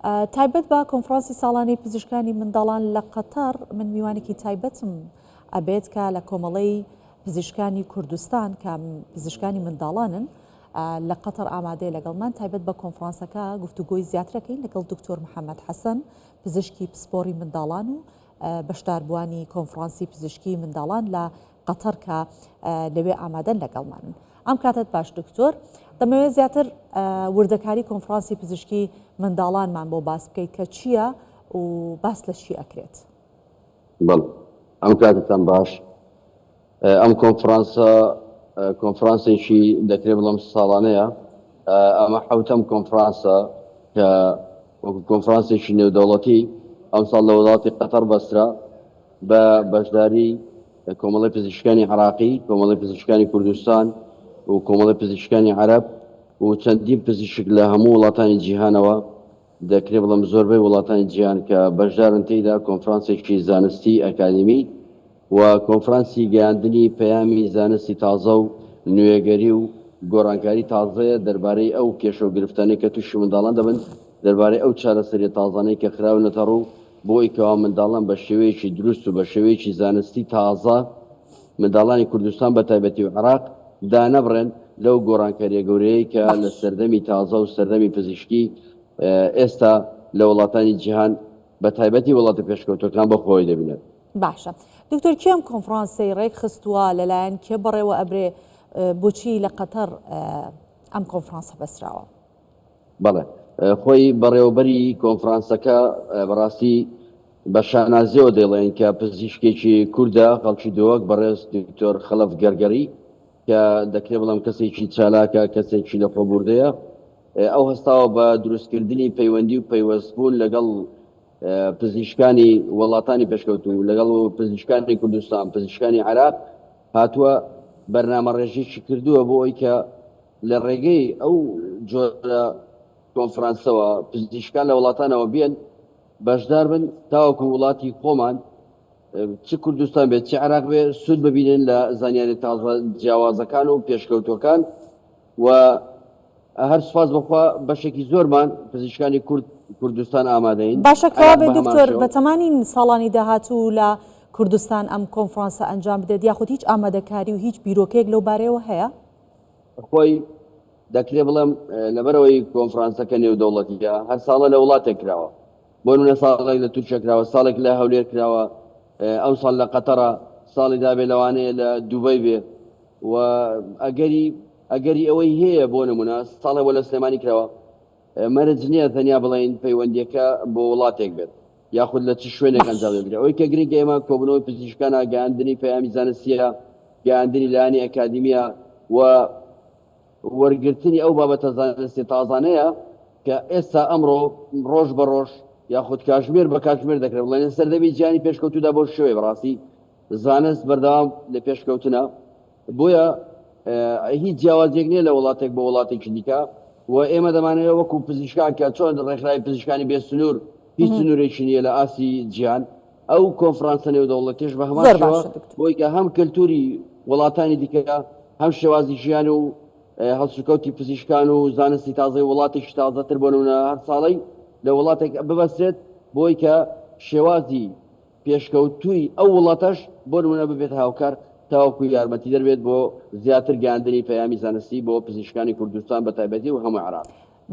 تایبەت بە کۆنفرانسی ساڵانەی پزیشکانی منداڵان لە قەتەڕ من میوانێکی تایبەتم ئەبێت کە لە کۆمەڵەی پزیشکانی کوردستان کە پزیشکانی منداڵانن لە قەتەر ئامادەیە لەگەڵمان تایبەت بە کۆنفرانسەکە گفتوگۆی زیاترەکەین لەگەڵ دکتۆر محەممەد حەسەن پزیشکی پسپۆڕی منداڵان و بەشداربووانی کۆنفرانسی پزیشکی منداڵان لە قەتەر کە لەوێ ئامادەن لەگەڵمانن. ئەم کاتەت باش دکتۆر. دەمەوێت زیاتر وردەکاری کۆنفرانسی پزیشکی منداڵانمان بۆ باس بکەیت کە چییە و باس لە چی ئەکرێت؟ بەڵێ ئەم کاتتان باش. ئەم کۆنفرانسە کۆنفرانسێکی دەکرێت بڵێم ساڵانەیە. ئەمە حەوتەم کۆنفرانسە کە وەکو کۆنفرانسێکی نێودەوڵەتی ئەمساڵ لە وڵاتی قەتەڕ بەسترا بە بەشداری کۆمەڵەی پزیشکانی عێراقی، کۆمەڵەی پزیشکانی کوردستان و کۆمەڵەی پزیشکانی عەرەب و چەندین پزیشک لە هەموو وڵاتانی جیهانەوە، دەکرێ بڵێم زۆربەی وڵاتانی جیهان کە بەشدارن تێیدا، کۆنفرانسێکی زانستی ئەکادیمی و کۆنفرانسی گەیاندنی پەیامی زانستی تازە و نوێگەری و گۆڕانکاری تازەیە دەربارەی ئەو کێشە و گرفتانەی کە تووشی منداڵان دەبن، دەربارەی ئەو چارەسەریە تازانەی کە خراونەتەڕوو بۆی کەوا منداڵان بە شێوەیەکی دروست و بە شێوەیەکی زانستی تازە منداڵانی کوردستان بە تایبەتی و عێراق دانەبڕێن لەو گۆڕانکاریە گەورەیەی کە لە باش. سەردەمی تازە و سەردەمی پزیشکی ئێستا لە وڵاتانی جیهان بە تایبەتی وڵاتە پێشکەوتوەکان بە خۆی دەبینێت. باشە دکتۆر کێ ئەم کۆنفرانسەی ڕێک خستووە لەلایەن کێ بەڕێوە ئەبرێ بۆچی لە قەتەر ئەم کۆنفرانسە بەسراوە؟ بەڵێ خۆی بەڕێوەبەری کۆنفرانسەکە بەڕاستی بە شانازیەوە دەیڵێن کە پزیشکێکی کوردە خەڵکی دهۆک بەڕێز دکتۆر خەڵەف گەرگەری کە دەکرێ بڵێم کەسێکی چالاکە کەسێکی لەخۆبوردەیە ئەو هەستاوە بە دروستکردنی پەیوەندی و پەیوەستبوون لەگەڵ پزیشکانی وڵاتانی پێشکەوتوو لەگەڵ پزیشکانی کوردستان پزیشکانی عێراق هاتووە بەرنامەڕێژیی کردووە بۆ ئەوی کە لە ڕێگەی ئەو جۆرە کۆنفرانسەوە پزیشکان لە وڵاتانەوە بێن بەشدار بن تاوەکو وڵاتی خۆمان چ کوردستان بێت چ عێراق بێ سوود ببینن لە زانیاری تازە جیاوازەکان و پێشکەوتوەکان و هەر سوپاس بەخوا بەشێکی زۆرمان پزیشکانی کورد کوردستان ئامادەین باشە عێراق کەوابێ بە هەمان دکتۆر شێوە. بەتەمانین ساڵانی داهاتوو لە کوردستان ئەم کۆنفرانسە ئەنجام بدرێت یاخود هیچ ئامادەکاری و هیچ بیرۆکەیەک لەو بارەیەوە هەیە؟ خۆی دەکرێ بڵێم لەبەرئەوەی کۆنفرانسەکە نێودەوڵەتییە هەر ساڵە لە وڵاتێک کراوە بۆ نمونە ساڵێک لە تورکیا کراوە ساڵێک لە هەولێر کراوە ئەمساڵ لە قەتەڕە ساڵی دابێ لەوانەیە لە دوبەی بێ و ئەگەری ئەگەری ئەوەی هەیە بۆ نمونە ساڵێ بۆ لە سلێمانی کراوە مەرج نییە تەنیا بڵێین پەیوەندییەکە بۆ وڵاتێک بێت یاخود لە چ شوێنێک باش. ئەنجام دەدرێت. ئەوەی کە گرنگە ئێمە کۆبوونەوەی پزیشکانە، گەیاندنی پەیامی زانستییە، گەیاندنی لایەنی ئەکادیمییە و وەرگرتنی ئەو بابەتە زانستییە تازانەیە کە ئێستا ئەمڕۆ ڕۆژ بە ڕۆژ یاخود کاژمێر بە کاتژمێر دەکرێت بڵێن لە سەردەمی جیهانی پێشکەوتوودا بەو شێوەیە بەڕاستی زانست بەردەوام لە پێشکەوتنە. بۆیە هیچ جیاوازیەک نییە لە وڵاتێک بۆ وڵاتێکی دیکە و ئێمە دەمانەوێت وەکو پزیشکان کە چۆن ڕێکخراوی پزیشکانی بێ سنوور هیچ سنوورێکی نییە لە ئاستی جیهان ئەو کۆنفرانسە نێودەوڵەتیش بە هەمان زۆر شێوە باشە دکتۆر. بۆی کە هەم کەلتوری وڵاتانی دیکە هەم شێوازی ژیان و هەڵسوکەوتی پزیشکان و زانستی تازەی وڵاتێکی تازەتر بۆ نمونە هەر ساڵەی لە وڵاتێک ببەسترێت بۆی کە شێوازی پێشکەوتووی ئەو وڵاتەش بۆ نموونە ببێتە هاوکار تاوەکو یارمەتیدەر بێت بۆ زیاتر گەیاندنی پەیامی زانستی بۆ پزیشکانی کوردستان بە تایبەتی و هەموو عێراق.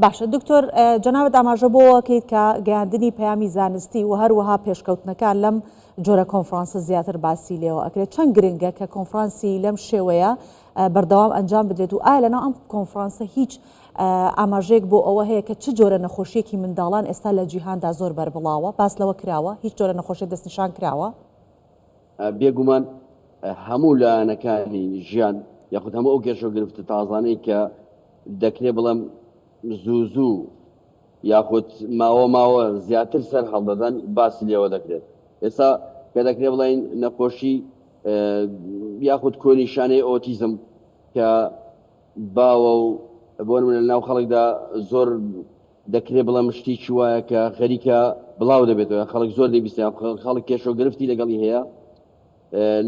باشە دکتۆر جەنابت ئاماژە بۆوە کەیت کە گەیاندنی پەیامی زانستی و هەروەها پێشکەوتنەکان لەم جۆرە کۆنفرانسە زیاتر باسی لێوە ئەکرێت چەند گرنگە کە کۆنفرانسی لەم شێوەیە بەردەوام ئەنجام بدرێت و ئایا لەناو ئەم کۆنفرانسە هیچ ئاماژەیەک بۆ ئەوە هەیە کە چ جۆرە نەخۆشیەکی منداڵان ئێستا لە جیهاندا زۆر بەربڵاوە؟ باس لەوە کراوە؟ هیچ جۆرە نەخۆشیەک دەستنیشان کراوە؟ بێگومان هەموو لایەنەکانی ژیان یاخود هەموو ئەو کێشە و گرفتە تازانەی کە دەکرێ بڵێم زوو زوو یاخود ماوە ماوە زیاتر سەر هەڵدەدەن باسی لێوە دەکرێت. ئێستا کە دەکرێ بڵێین نەخۆشی یاخود کۆنیشانەی ئۆتیزم کە باوە و بۆ نمونە لەناو خەڵکدا زۆر دەکرێ بڵێم شتێکی وایە کە خەریکە بڵاو دەبێتەوە خەڵک زۆر دەیبیستێ خەڵک کێشە و گرفتی لەگەڵی هەیە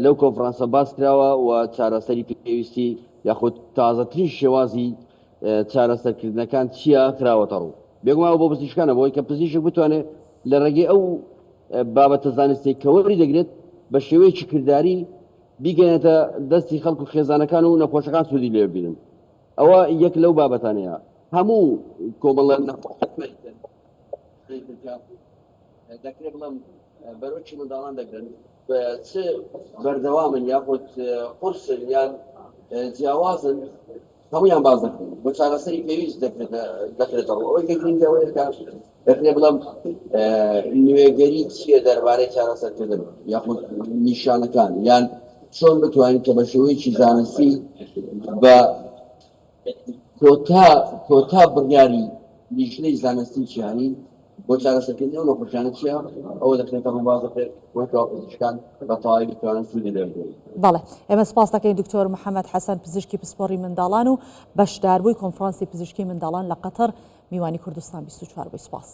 لەو کۆنفرانسە باس کراوە و چارەسەری پێویستی یاخود تازەترین شێوازی چارەسەرکردنەکان چییە خراوەتە ڕوو. بێگومان ئەوە بۆ پزیشکانە بۆی کە پزیشک بتوانێت لە ڕێگەی ئەو بابەتە زانستیەی کە وەری دەگرێت بە شێوەیەکی کرداری بیگەیەنێتە دەستی خەڵک و خێزانەکان و نەخۆشەکان سوودی لێ ببینن. ئەوە یەک لەو بابەتانەیە. هەموو کۆمەڵە نەخۆشەکانی تر کە دەکرێت بڵێم بەرۆکی منداڵان دەگرن، چ بەردەوامن یاخود قورسن یان جیاوازن، هەموویان باس دەکرێن بۆ چارەسەری پێویست دەکرێتە ڕوو. ئەوەی کە گرنگە ئەوەیە کە دەکرێت بڵێم نوێگەری چییە دەربارەی چارەسەرکردن یاخود نیشانەکان یان چۆن بتوانین کە بە شێوەیەکی زانستی بە کۆتا کۆتا بڕیاری لیژنەی زانستی جیهانی بۆ چارەسەرکردنی ئەو نەخۆشیانە چییە، ئەوە دەخرێتە ڕوو باس دەکرێت بۆ کەوا پزیشکان بە تەواوی بتوانن سوودی لێ ببینن. بەڵێ ئێمە سپاس دەکەین دکتۆر محەمەد حەسەن پزیشکی پسپۆڕی منداڵان و بەشداربووی کۆنفرانسی پزیشکی منداڵان لە قەتەر میوانی کوردستان 24 بووی سپاس.